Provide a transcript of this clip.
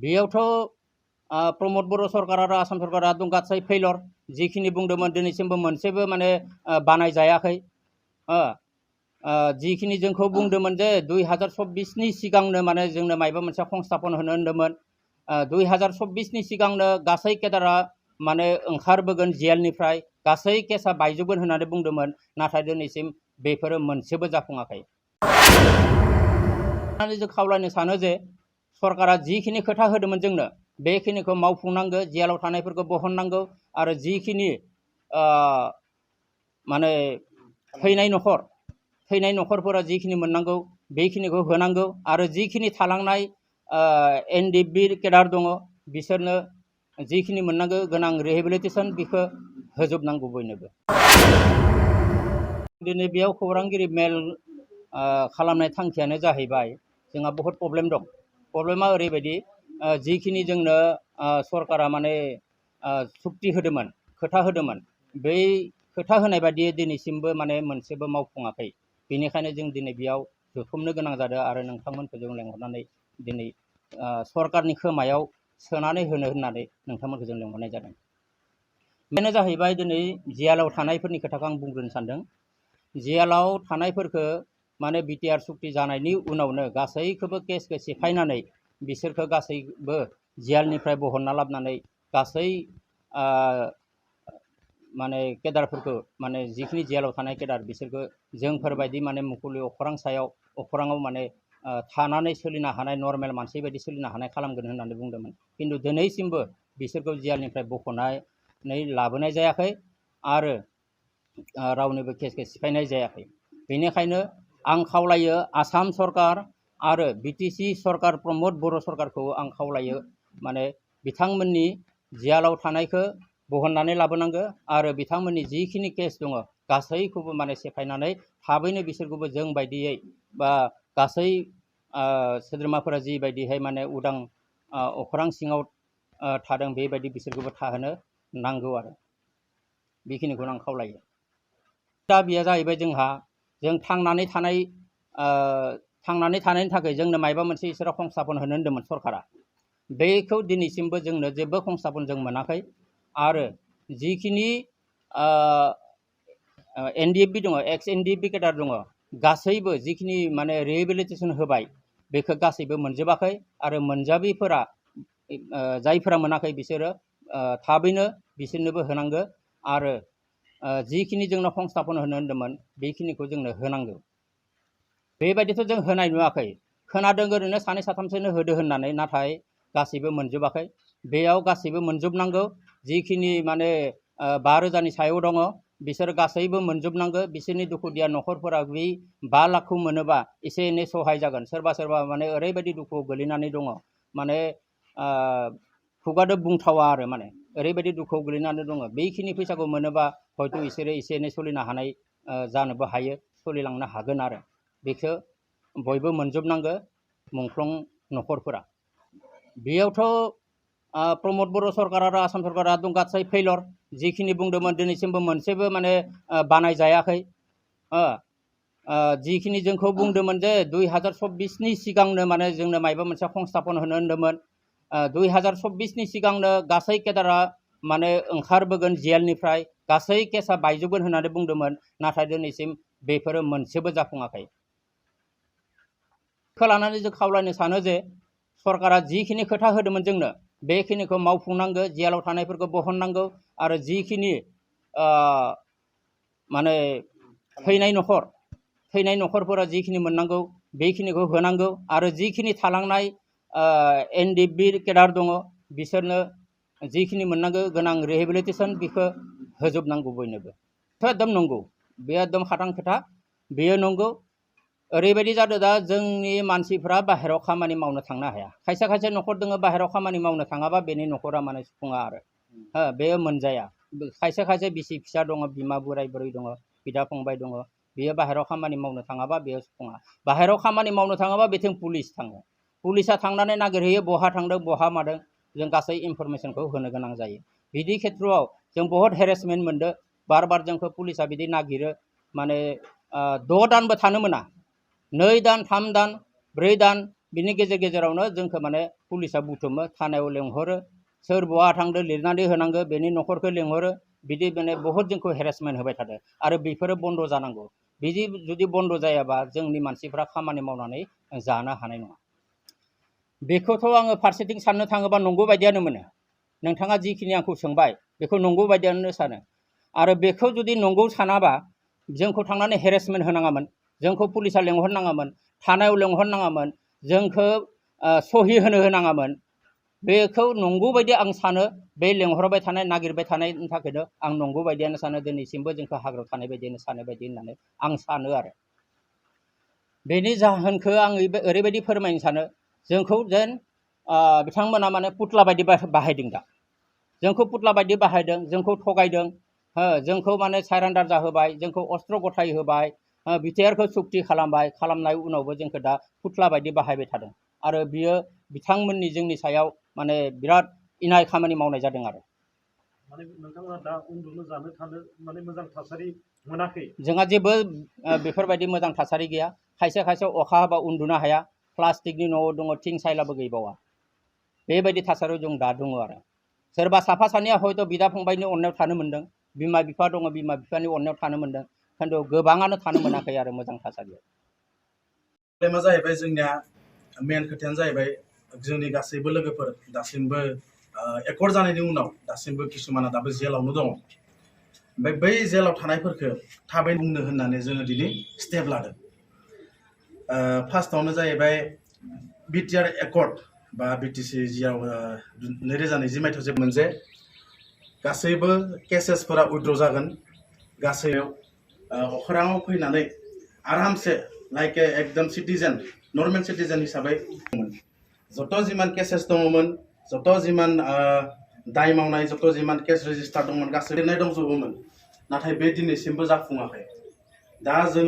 बेयावथ' प्रमोद बर' सरकार आरो आसाम सरकारा दं गासै फेलर जिखिनि बुंदोंमोन दिनैसिमबो मोनसेबो माने बानायजायाखै जिखिनि जोंखौ बुंदोंमोन जे 2024 नि सिगांनो माने जोंनो मायबा मोनसे संस्थापन होनो होनदोंमोन 2024 नि सिगांनो गासै केडारा माने ओंखारबोगोन जेलनिफ्राय गासै केसा बायजोबगोन होननानै बुंदोंमोन नाथाय दिनैसिम बेफोरो मोनसेबो जाफुङाखै जों खावलायनो सानो जे सरकारा जिखिनि खोथा होदोंमोन जोंनो बेखिनिखौ मावफुंनांगौ जेलाव थानायफोरखौ बहननांगौ आरो जिखिनि माने थैनाय नखरफोरा जिखिनि मोननांगौ बेखिनिखौ होनांगौ आरो जिखिनि थालांनाय एनडिएफबि केडार दङ बिसोरनो जिखिनि मोननांगौ गोनां रिहेबिलिटेसन बेखौ होजोबनांगौ बयनोबो दिनै बेयाव खौरांगिरि मेल खालामनाय थांखियानो जाहैबाय जोंहा बहुत प्रब्लेम दं प्रब्लेमा ओरैबायदि जिखिनि जोंनो सरकारा माने सुक्ति होदोंमोन खोथा होदोंमन बै खोथा होनाय बायदि दिनैसिमबो माने मोनसेबो मावफुङाखै बेनिखायनो जों दिनै बेयाव जथुमनो गोनां जादों आरो नोंथांमोनखौ जों लेंहरनानै दिनै सरकारनि खोमायाव सोनानै होनो होननानै नोंथांमोनखौ जों लेंहरनाय जादों बेनो जाहैबाय दिनै जेलाव थानायफोरनि खोथाखौ आं बुंग्रोनो सानदों जेलाव थानायफोरखौ माने बिटिआर सुक्ति जानायनि उनावनो गासैखौबो केसखौ सिफायनानै बिसोरखौ गासैबो जेलनिफ्राय बहनना लाबोनानै गासै माने केडारफोरखौ माने जिखिनि जेलाव थानाय केडार बिसोरखौ जोंफोरबायदि माने मुकुलि अखराङाव माने थानानै सोलिनो हानाय नर्मेल मानसि बायदि सोलिनो हानाय खालामगोन होननानै बुंदोंमोन खिन्थु दिनैसिमबो बिसोरखौ जेलनिफ्राय बख'नानै लाबोनाय जायाखै आरो रावनिबो केसखौ सिफायनाय जायाखै बेनिखायनो आं खावलायो आसाम सरकार आरो बिटिसि सरकार प्रमोद बर' सरकारखौ आं खावलायो माने बिथांमोननि जेलाव थानायखौ बहननानै लाबोनांगौ आरो बिथांमोननि जिखिनि केस दङ गासैखौबो माने सेफायनानै थाबैनो बिसोरखौबो जों बायदियै बा गासै सोद्रोमाफोरा जिबायदिहाय माने उदां अख्रां सिङाव थादों बेबायदि बिसोरखौबो थाहोनो नांगौ आरो बेखिनिखौनो आं खावलायो दाबिया जाहैबाय जों थांनानै थानायनि थाखाय जोंनो मायबा मोनसे इसोरा संस्थापन होनो होनदोंमोन सरकारा बेखौ दिनैसिमबो जोंनो जेबो संस्थापन जों मोनाखै आरो जिखिनि एनडिएफबि दङ एक्स एनडिएफबि केडार दङ गासैबो जिखिनि माने रिहेबिलिटेसन होबाय बेखौ गासैबो मोनजोबाखै आरो मोनजाबिफोरा जायफोरा मोनाखै बिसोरो थाबैनो बिसोरनोबो होनांगौ आरो जिखिनि जोंनो संस्थापन होनो होनदोंमोन बेखिनिखौ जोंनो होनांगौ बेबायदिथ' जों होनाय नुवाखै खोनादों ओरैनो सानै साथामसोनो होदो होननानै नाथाय गासैबो मोनजोबाखै बेयाव गासैबो मोनजोबनांगौ जिखिनि माने 5,000नि सायाव दङ बिसोर गासैबो मोनजोबनांगौ बिसोरनि दुखुदिया नखरफोरा बे 5 लाखखौ मोनोबा एसे एनै सहाय जागोन सोरबा माने ओरैबायदि दुखुआव गोलैनानै दङ माने खुगादो बुंथावा आरो माने ओरैबायदि दुखुआव गोलैनानै दङ बेखिनि फैसाखौ मोनोबा हयथ' बिसोरो एसे एनै सोलिनो हानाय जानोबो हायो सोलिलांनो हागोन आरो बेखौ बयबो मोनजोबनांगौ मुंख्लं नखरफोरा बेयावथ' प्रमोद बर' सरकार आरो आसाम सरकारा दं गासै फेलर जिखिनि बुंदोंमोन दिनैसिमबो मोनसेबो माने बानायजायाखै जिखिनि जोंखौ बुंदोंमोन जे 2024 नि सिगांनो माने जोंनो मायबा मोनसे संस्थापन होनो होनदोंमोन 2024 नि सिगांनो गासै केडारा माने ओंखारबोगोन जेलनिफ्राय गासै केसा बायजोबगोन होननानै बुंदोंमोन नाथाय दिनैसिम बेफोरो मोनसेबो जाफुङाखै लानानै जों खावलायनो सानो जे सरकारा जिखिनि खोथा होदोंमोन जोंनो बेखिनिखौ मावफुंनांगौ जेलाव थानायफोरखौ बहननांगौ आरो जिखिनि माने थैनाय नखरफोरा जिखिनि मोननांगौ बेखिनिखौ होनांगौ आरो जिखिनि थालांनाय एनडिएफबि केडार दङ बिसोरनो जिखिनि मोननांगौ गोनां रिहेबिलिटेसन बेखौ होजोबनांगौ बयनोबो एकदम नंगौ बे एकदम खाथां खोथा बेयो नंगौ ओरैबायदि जादों दा जोंनि मानसिफ्रा बाहेरायाव खामानि मावनो थांनो हाया खायसे नखर दङ बाहेरायाव खामानि मावनो थाङाबा बेनि नखरा माने सुफुङा आरो बेयो मोनजाया खायसे बिसि फिसा दङ बिमा बोराय बुरै दङ बिदा फंबाय दङ बेयो बाहेरायाव खामानि मावनो थाङाबा बेयो सुफुङा बाहेरायाव खामानि मावनो थाङाबा बेथिं पुलिस थाङो पुलिसा थांनानै नागिरहैयो बहा थांदों बहा मादों जों गासै इनफरमेसनखौ होनो गोनां जायो बिदि खेथ्रआव जों बहुत हेरेसमेन्ट मोनदों बार जोंखौ पुलिसा बिदि नागिरो माने 6 दानबो थानो मोना 2 दान 3 दान 4 दान बिनि गेजेरावनो जोंखौ माने पुलिसा बुथुमो थानायाव लेंहरो सोर बहा थांदो लिरनानै होनांगौ बेनि न'खरखौ लेंहरो बिदि माने बहुत जोंखौ हेरेसमेन्ट होबाय थादों आरो बेफोरो बन्द जानांगौ बिदि जुदि बन्द जायाबा जोंनि मानसिफ्रा खामानि मावनानै जानो हानाय नङा बेखौथ' आङो फारसेथिं साननो थाङोबा नंगौ बायदियानो मोनो नोंथाङा जिखिनि आंखौ सोंबाय बेखौ नंगौ बायदियानो सानो आरो बेखौ जुदि नंगौ सानाबा जोंखौ थांनानै हेरेसमेन्ट होनाङामोन जोंखौ पुलिसा लेंहरनाङामोन थानायाव लेंहरनाङामोन जोंखौ सहि होनाङामोन बेखौ नंगौ बायदि आं सानो बे लेंहरबाय थानाय नागिरबाय थानायनि थाखायनो आं नंगौ बायदियानो सानो दिनैसिमबो जोंखौ हाग्रायाव थानाय बायदियानो सानो बायदि होननानै आं सानो आरो बेनि जाहोनखौ आं ओरैबायदि फोरमायनो सानो जोंखौ जेन बिथांमोना माने पुतला बायदि बाहायदों दा जोंखौ पुतला बायदि बाहायदों जोंखौ थगायदों जोंखौ माने सारेन्डार जाहोबाय जोंखौ अस्त्र गथाय होबाय बिटिआरखौ सुक्ति खालामबाय खालामनाय उनावबो जोंखौ दा पुतला बायदि बाहायबाय थादों आरो बियो बिथांमोननि जोंनि सायाव माने बिराद इनाय खामानि मावनाय जादों आरो माने नोंथांमोना दा उन्दुनो जानो थानो माने मोजां थासारि मोनाखै जोंहा जेबो बेफोरबायदि मोजां थासारि गैया खायसे खायसे अखा हाबा उन्दुनो हाया प्लास्टिकनि न'आव दङ थिं सायलाबो गैबावा बेबायदि थासारियाव जों दा दङ आरो सोरबा साफा सानैया हयथ' बिदा फंबायनि अननायाव थानो मोन्दों बिमा बिफा दङ बिमा बिफानि अननायाव थानो मोन्दों खिन्थु गोबाङानो थानो मोनाखै आरो मोजां थासारियाव मा जाहैबाय जोंनिया मेन खोथायानो जाहैबाय जोंनि गासैबो लोगोफोर दासिमबो एकर्ड जानायनि उनाव दासिमबो किसुमाना दाबो जेलावनो दङ ओमफ्राय बै जेलाव थानायफोरखौ थाबै बुंनो होननानै जोङो दिनै स्टेप लादों फार्स्टआवनो जाहैबाय बिटिआर एकर्ड बा बिटिसि जियाव 2020 मायथाइयाव मोनसे गासैबो केसेसफोरा उइथड्र जागोन गासैयाव अखोराङाव फैनानै आरामसे लाइक एकदम सिटिजेन नर्मेल सिटिजेन हिसाबै जत जिमान केसेस दङमोन जत जिमान दाय मावनाय जत जिमान केस रेजिस्टार दंमोन गासै लिरनाय दंजोबोमोन नाथाय बे दिनैसिमबो जाफुङाखै दा जों